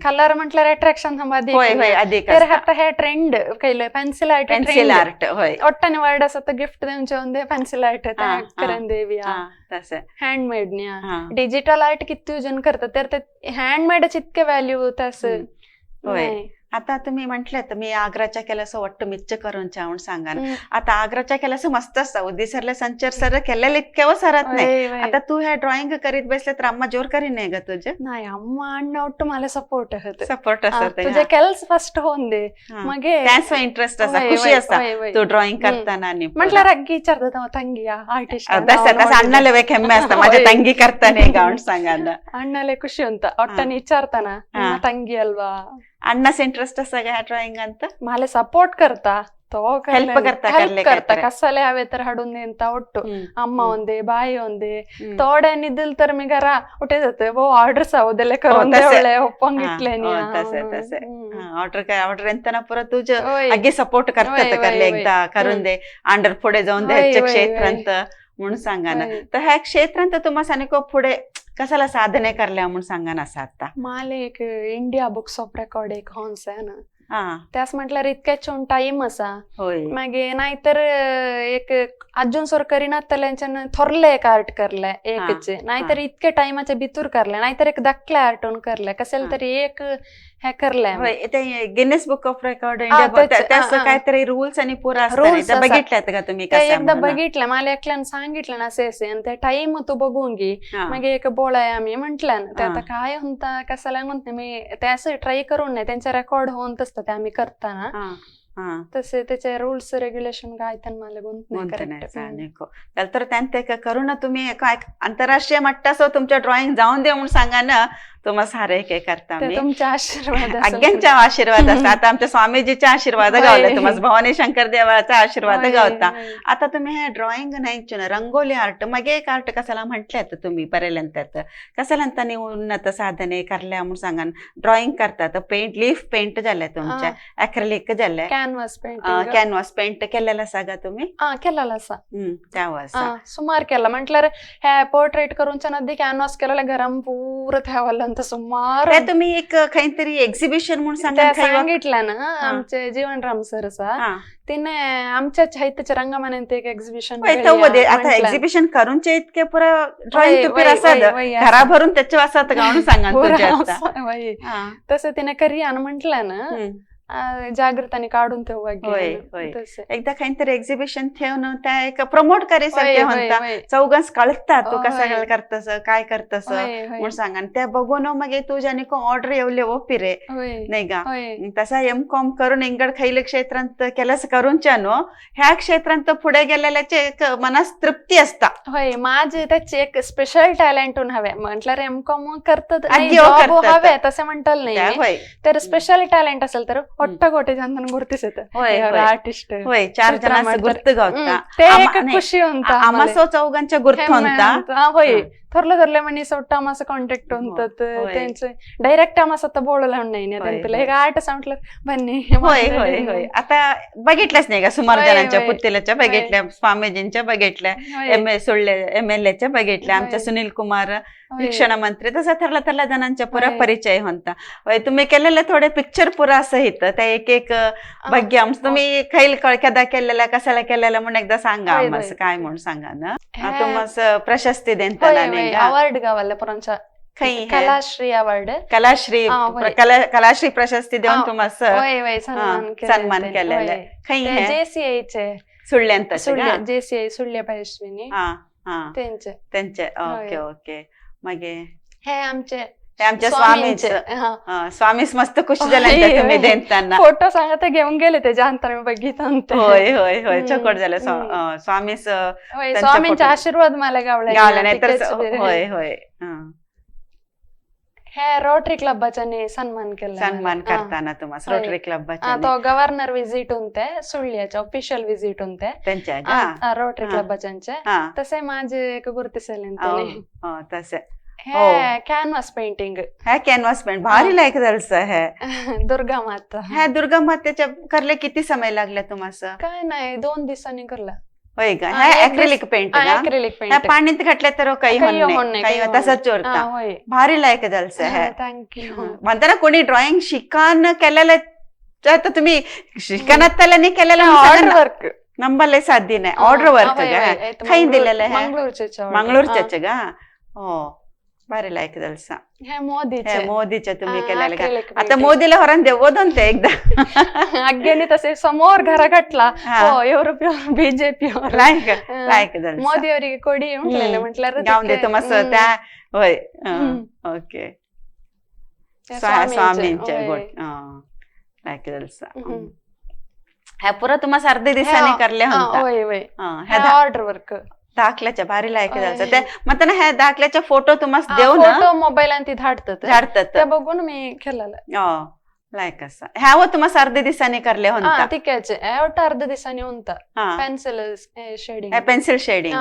कलर म्हटल्यावर अट्रॅक्शन अधिक. तर आता हे ट्रेंड कैले पेन्सिल आर्ट, पेन्सिल आर्ट ಒಟ್ಟನೆ ವರ್ಡ್ असत गिफ्ट देऊचे ಒಂದೇ पेन्सिल आर्ट करून देवी हँडमेड डिजिटल आर्ट किती जण करतात तर ते हँडमेडच इतके व्हॅल्यू तसं. आता तुम्ही म्हटलं तर मी आग्राच्या केलं असं वाटतं मिच्च करून म्हणून सांगा ना. आता आग्राच्या केलं असं मस्त असतं उदिसरला संचार सर केलेलं इतक्या सरत नाही. आता तू ह्या ड्रॉइंग करीत बसले तर अम्मा जोर करी नाही ग तुझे? नाही, अम्मा अण्णा ಒಟ್ಟು मला सपोर्ट होते. सपोर्ट असत तुझे केल्स फर्स्ट होऊन दे मगे त्याचा इंटरेस्ट असा खुशी असा तू ड्रॉइंग करताना. म्हटलं रग्गी विचारतात ತಂಗಿ आर्टिस्ट अण्णाला वेग ಹೆಮ್ಮೆ असतं माझ्या ತಂಗಿ करताना गाऊन सांगा ना. ಅಣ್ಣಲೆ ಖುಷಿ ಅಂತ ಒಟ್ಟನೆ ವಿಚಾರ್ತಾನ ತಂಗಿ ಅಲ್ವಾ. अण्णास इंटरेस्ट असा ह्या ड्रॉइंग ಅಂತ? मला सपोर्ट करता तो हेल्प करता हेल्प करता कसाले हवे तर हाडून दे ಅಂತ ಒಟ್ಟು. ಅಮ್ಮ ಒಂದೇ ಬಾಯಿ ಒಂದೇ ತೋಡೆ ನಿದ್ದಿಲ್ तर मी घरा उठे जाते वो ऑर्डर्स आवदले करून देवळे ಒಪ್ಪಂಗ್ ಇಟ್ಲೆ. तसे तसे ऑर्डर काय ऑर्डर ಎಂತನ ಪುರ तुझ अगे सपोर्ट करतात करले एकदा करून दे अंडर पुढे जाऊन द्यायचे क्षेत्र ಅಂತ म्हणून सांगा ना. तर ह्या क्षेत्रांत तुम्हाला सांगू पुढे कशाला साधने करल्या म्हणून सांगा ना असं आता. मला एक इंडिया बुक्स ऑफ रेकॉर्ड एक हॉन्स आहे ना त्यास म्हटल्यार इतक्याच टाइम असा मागीर नाहीतर एक अजून सोर करीनातल्यांच्यान थोरले एक आर्ट करले एकच, नाहीतर इतके टाइमाच्या भितूर करले, नाहीतर एक धाकले आर्टून करले कसेल तरी एक हे करले. ते गिनेस बुक ऑफ रेकॉर्ड त्याचं काहीतरी रूल्स आणि पुरा असतं बघितलं का तुम्ही? ते एकदा बघितलं मला एकल्यान सांगितलं ना असे असे आणि ते टाइम तू बघून घे मागीर एक बोलाय आम्ही म्हटलं ते आता काय म्हणता कसाला म्हणते मी ते असं ट्राय करून नाही त्यांचा रेकॉर्ड होऊन तसं ते आम्ही करताना तसे त्याचे रूल्स रेग्युलेशन काय मला नाही. तर त्यांते करून तुम्ही आंतरराष्ट्रीय मट्टासो तुमच्या ड्रॉइंग जाऊन दे म्हणून सांगा ना तुम्हाला सारे काय करता. तुमच्या आशीर्वाद आज्ञांच्या आशीर्वाद असतात. आता आमच्या स्वामीजीचा आशीर्वाद गावला तुम्हाला, भवानी शंकर देवाचा आशीर्वाद गावता. आता तुम्ही हे ड्रॉइंग नाही रंगोली आर्ट मग एक आर्ट कसाला म्हटलं तर तुम्ही बरेल्यानंतर कसाला उन्नत साधने करल्या म्हणून सांगा. ड्रॉइंग करतात पेंट लीफ पेंट झालंय तुमच्या अॅक्रिलिक झालंय कॅनव्हास पेंट कॅनव्हास पेंट केलेला असा तुम्ही? केलेला असा त्यावर सुमार केला म्हटल्यार हे पोर्ट्रेट करून नदी कॅनव्हास केलेला घराम पूर ठेवायला सुमार. तुम्ही एक काहीतरी एक्झिबिशन म्हणून सांगितलं ना आमचे जीवनराम सर तिने आमच्या चैत्यच्या रंगमान्यांत एक एक्झिबिशन आता एक्झिबिशन करून इतके पुरा ड्रॉइंग तुपीर असत घरा भरून त्याच्या असत म्हणून सांगा. तसं तिने करी आणि म्हटलं ना जागृताने काढून तेव्हा एकदा काहीतरी एक्झिबिशन ठेवून त्या एक प्रमोट करीसारखे म्हणता चौघांस कळतात तू कसं करतस काय करतस म्हणून सांगा. त्या बघून मग तुझ्याने ऑर्डर येवले ओ पिरे नाही का. तसा एम कॉम करून इंगड खैल क्षेत्रांत केलंस करून नो ह्या क्षेत्रांत पुढे गेलेल्याचे एक मनास तृप्ती असता. होय माझे त्याचे एक स्पेशल टॅलेंट हवे म्हटल्यार एम कॉम करतात हवे तसे म्हणताल नाही तर स्पेशल टॅलेंट असेल तर ಒಟ್ಟ गोटे ಜನ ಗುರುತಿಸುತ್ತೆ आर्टिस्ट. होय चार जणांना गुर्त गावता ते एक ಖುಷಿ ಅಂತ आमासो चौघांच्या गुर्त ಅಂತ. होय थोरले थोरले मनीस ಒಟ್ಟು आमासो कॉन्टॅक्ट होतात त्यांचे डायरेक्ट आमास आता बोलवलं नाही त्यांना एक आर्ट म्हटलं बन्नी. होय होय होय आता बघितलंच नाही का सुमार जणांच्या पुत्तेलाच्या बघितल्या, स्वामीजींच्या बघितल्या, एम ए सुळ्ळे एम एल एच्या बघितल्या, आमच्या सुनील कुमार शिक्षण मंत्री तसा थरला थरला जणांच्या पुरा परिचय होता. तुम्ही केलेलं थोडे पिक्चर पुरा असं इथं त्या एक एक भाग्य तुम्ही खैल कळक्यादा केलेला कशाला केलेला म्हणून एकदा सांगा आम्हाला काय म्हणून सांगा ना. तुम्हाला प्रशस्ती देताना अवार्ड गावाला पुरांच्या कलाश्री अवार्ड कलाश्री कलाश्री प्रशस्ती देऊन तुम्हाला सन्मान केलेला. जेसीआयचे सुळ्यांत जेसीआय सुळ्ळे पयस्विनी त्यांचे त्यांचे ओके ओके. मगे हे आमचे आमच्या स्वामीच स्वामीच मस्त खुश झाले तुम्ही देताना फोटो सांगत घेऊन गेले त्याच्या अंतर मी बघितलं. होय होय होय चकोट झालं स्वामीच स्वामींचा आशीर्वाद मला गावला गावला नाही तर. होय होय. हे रोटरी क्लबाच्यानी सन्मान केला. सन्मान करताना तुम्हाला होय. रोटरी क्लबाच्या तो गव्हर्नर विजिट होते, सुಳ್ಳಿयाचे ऑफिशियल विजिट होते त्यांच्या का? रोटरी हा. क्लबाच्यांचे. हा. तसे माझे एक गुर्तिसेल. हो, तसे. हे कॅनव्हास पेंटिंग. ह्या कॅनव्हास पेंट भारी लायक झालचं हे. दुर्गा माता. ह्या दुर्गा मातेच्या करले किती समय लागला तुम्हाला? काय नाही, 2 दिवसांनी करला. होय का? हा, ह्या एक ऍक्रिलिक पेंट का? ऍक्रिलिक ह्या पेंट. पाण्यात घातल्या तर काही काही होत होत नाही, नाही, काही काही तसंच चोरता. होय. भारी लायक झालचं हे. Thank you. म्हणताना कोणी ड्रॉइंग शिकान केलेलं तर तुम्ही शिकनात त्याला नाही केलेलं ऑर्डर वर्क. नंबरला साधी नाही, ऑर्डर वर्क का खाई दिलेलं आहे? मंगळूरचे. मंगळूरच्याच का? हो, भारी लायक झालसा. हे मोदीचे. हे मोदीच्या तुम्ही केलेलं का? acrylic आता painting. मोदीला हरण देवोदंते एकदा. अग्गेने तसे समोर घरा घातला. हा. हो, एवढं प्युअर बीजेपी. लायक लायक झालसा. मोदी ಅವರಿಗೆ ಕೊಡಿ म्हटलेलं, म्हटलं गाऊन देतो मस्त त्या. होय, ओके. स्वामींच्या गोट लायक झालसा. ह्या पुरा तुम्हाला अर्धे दिवसांनी करले होता. होय होय. ह्या ऑर्डर वर्क. दाखल्याच्या भारी लायक झालसा त्या. म्हणताना ह्या दाखल्याच्या फोटो तुम्हाला देऊ ना? फोटो मोबाईल आणि ती धाडतात. धाडतात. ते बघून मी केलेलं. हो, लायक असा. ह्या व तुम्हाला अर्धे दिवसांनी करले होता. तिक्याचे ಒಟ್ಟು ಅರ್ಧ ದಿವಸಾनी होता. Pencil shading. Pencil shading.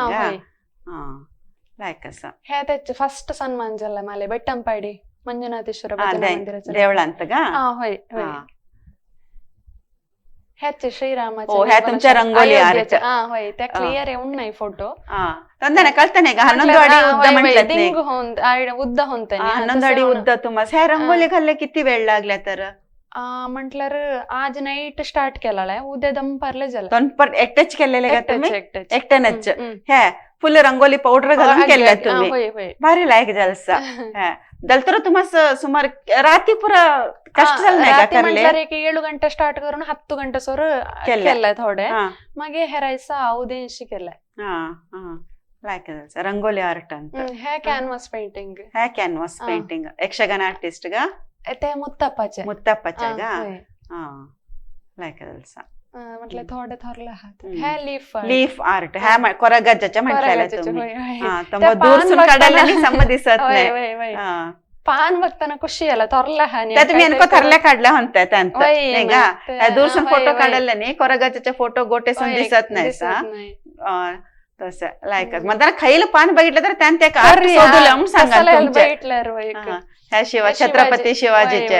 लायक असा. हे त्याचे फर्स्ट सन्मान झाला मला बेट्टंपाडी मंजुनाथेश्वर भजना मंदिराच्या. देवळांत का? होय होय. ह्याचे श्रीरामाचे. हो, ह्या तुमच्या रंगोली आर्ट. होय, त्या क्लिअर येऊन नाही फोटो. ತಂದನೆ ಕಳ್ತಾನೆ ಈಗ 11 ಅಡಿ ಉದ್ದ म्हटलं. ದಿಂಗು ಉದ್ದ ಹೊಂತಾನೆ. 11 अडी उद्द तुम्हाला ह्या रंगोली घालले किती वेळ लागला तर? म्हटल्यावर आज नाईट स्टार्ट केला, उद्या दंपारले झालं. दोन एकटेच केलेले का तुम्ही? एकटेच. एकट्यानेच ह्या फुल रंगोली पावडर घालून केल्या तुम्ही? भारी लायक झालसा. दलतर तुम्हाला सुमार राती पुरा कष्ट झालं नाही का करले? म्हटल्यावर एक 7 गंटे स्टार्ट करून 10 गंटे सोर केलंय थोडे, मग हे रायसा उद्याशी केलंय. लायक झालसा रंगोली आर्ट ಅಂತ. हे कॅनव्हास पेंटिंग. ह्या कॅनव्हास पेंटिंग यक्षगान आर्टिस्ट का? ते मुत्तप्पाचे. मुत्तप्पाचे का? लायक झालसा. म्हटलं थोडे थोरले हात. हे लीफ लीफ आर्ट ह्या कोरगज्जाच्या म्हटलेलं तुम्ही. दूरसून काढायला सम दिसत नाही. पान बघताना खुशी आला थोरला. त्या तुम्ही एनको थरल्या काढल्या म्हणताय त्यांत नाही का? दूरसून फोटो काढले नाही, कोरगज्जाचे फोटो गोटेसून दिसत नाही तसं. लायक म्हणताना खाईल पान बघितलं तर त्यानं ते आर्ट शोधलं म्हणून सांगा. ह्या शिवा छत्रपती शिवाजीचे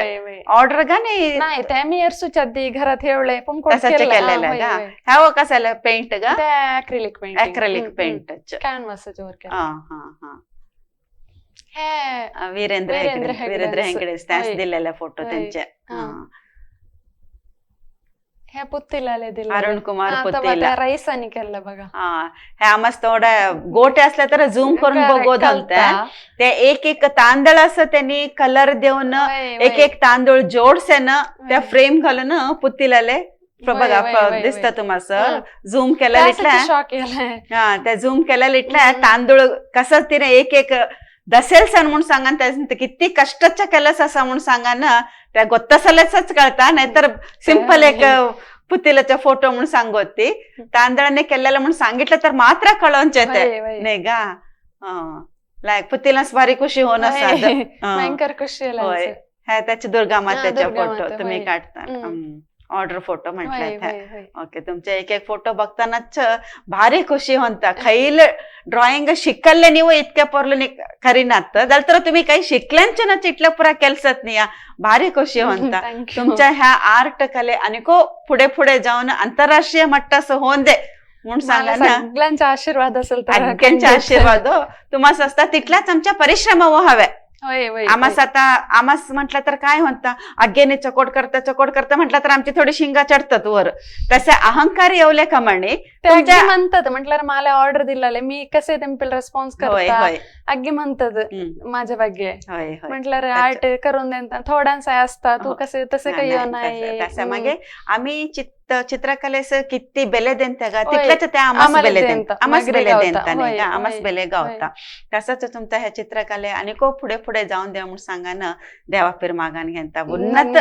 ऑर्डर का नाही? नाही, ते मी एरसूच्या घरात ठेवले. तसंच केलेलं का? ह्या हो कसाला पेंट का? Acrylic paint. Acrylic paint canvas वर. हे वीरेंद्र हेगडे, वीरेंद्र हेगडे त्यास दिलेला फोटो त्यांचे. हे पुत्तीला दिले अरुण कुमार पुत्तीला. रईसानी केलं बघा. हे आम्हाला थोडा गोटे असल्या तर झूम करून बघू घालता ते एक एक तांदळ असं त्यांनी कलर देऊन एक एक तांदूळ जोडसेन त्या फ्रेम घालून पुत्तीलाले बघा दिसत तुम्हाला झूम केलं इटल्या. हा, त्या झूम केलं इटल्या तांदूळ कसं तिने एक एक दसेल सण म्हणून सांगा, त्या किती कष्टाच्या केलंस असं म्हणून सांगा ना, त्या गोत्तसल्याच कळता. नाहीतर सिंपल एक पुतीलाचा फोटो म्हणून सांगोती तांदळाने केलेलं म्हणून सांगितलं तर मात्र कळवून येते नाही का? लायक पुतीला भारी खुशी होणार. खुशी. होय, ह्या त्याचे दुर्गा मातेचा फोटो तुम्ही काढता ऑर्डर फोटो म्हटलं. ओके, तुमचे एक एक फोटो बघतानाच भारी खुशी होता. खैल ड्रॉइंग शिकल्ले ನೀವು इतक्या पोरलं खरीनात तर तुम्ही काही शिकल्यांच्या ना चिटल्या पुरा केलसत नाही, भारी खुशी होता. तुमच्या ह्या आर्ट कले अनेको पुढे पुढे जाऊन आंतरराष्ट्रीय मट्टास होऊन दे म्हणून सांगा ना. सगळ्यांचा आशीर्वाद असेल तर. सगळ्यांचा आशीर्वाद तुम्हाला असता तिथलाच आमच्या परिश्रम हव्या. आमास आता आमास म्हटलं तर काय म्हणता अग्गेने चकोट करता चकोट करता म्हटलं तर आमची थोडी शिंगा चढतात वर, तसे अहंकार येवले कमाणे म्हणतात. म्हटलं मला ऑर्डर दिलेले मी कसे तेंपेल रेस्पॉन्स करता अग्गी म्हणतात माझ्या ಬಗ್ಗೆ. म्हटलं आर्ट करून देता थोडांसा असता तू कसे तसे काही नाही. तसं मागे आम्ही चित्रकलेस किती बेले देंत गा तितलेच त्या आमास बेले देंत आमास बेले देंत नाही का आमास बेले गावता. तसंच तुमचा ह्या चित्रकले आणि को पुढे पुढे जाऊन द्या म्हणून सांगा ना देवा मागान घेता उन्नत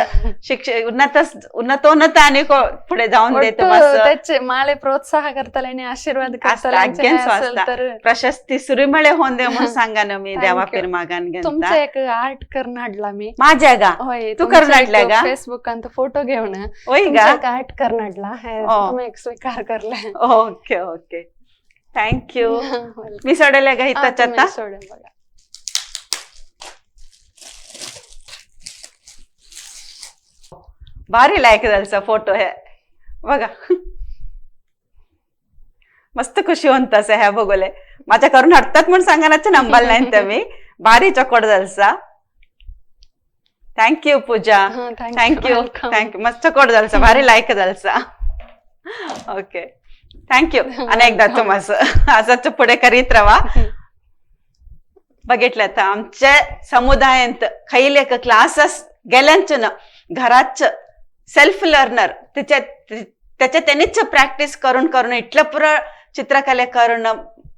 शिक्षण उन्नत उन्नतोन्नत आणि को पुढे जाऊन देतो. त्याचे माले प्रोत्साह करताले आणि आशीर्वाद करताले प्रशस्ती सुरीमळे होऊन दे म्हणून सांगा ना मी देवा मागान घेता. तुमचं एक आर्ट करून हाडला मी माझ्या गा तू करून हाडल्या गा फेसबुक अंत फोटो घेऊन होय गा आर्ट करून हाडला तुम्ही एक स्वीकार करले. Okay okay thank you. मी सोडले गा इथंच आता सोडेल बघा. भारी लायक झालचा फोटो हे बघा मस्त खुशी होत ह्या बघले माझ्या करून हटतात म्हणून सांगा ना नंबर नाही तर मी भारी चकोट Jhalsa. Thank you Pooja. Thank you thank you. मस्त चकोट झालसा भारी लायक झालसा. ओके thank you अनेकदा तुम्हाला असंच पुढे करीत राहा. बघितलं तर आमच्या समुदायांत खैले क्लासेस गेल्यांच ना घराच सेल्फ लर्नर त्याच्या त्यांनीच प्रॅक्टिस करून करून इतलं पुरं चित्रकले करून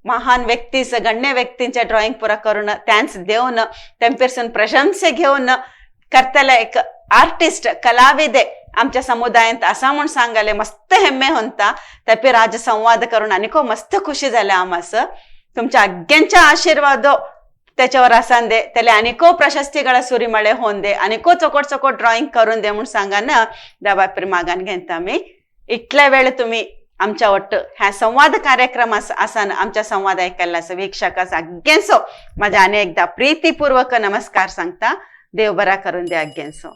महान व्यक्तीच गण्य व्यक्तींच्या ड्रॉइंग पुरा करून त्यांच देऊन त्यांपासून प्रशंसे घेऊन करताला एक आर्टिस्ट कलाविदे आमच्या समुदायांत असा म्हणून सांगाले मस्त हेम्मे होता. त्यापे राज संवाद करून आणि खूप मस्त खुशी झाल्या आमास. तुमच्या आज्ञांच्या आशीर्वाद त्याच्यावर असान दे त्याला अनेको प्रशस्तीಗಳ सुरीमळे होऊन दे अनेको चोकोट चोकोट ड्रॉइंग करून दे म्हणून सांगा ना दबापीर मागान घेता मी. इतल्या वेळ तुम्ही आमच्या वट्ट ह्या संवाद कार्यक्रम असान आमच्या संवाद ऐकायला असं वीक्षकास आज्ञांसो माझ्या अनेकदा प्रीतीपूर्वक नमस्कार सांगता. देव बरा करून दे आज्ञांसो.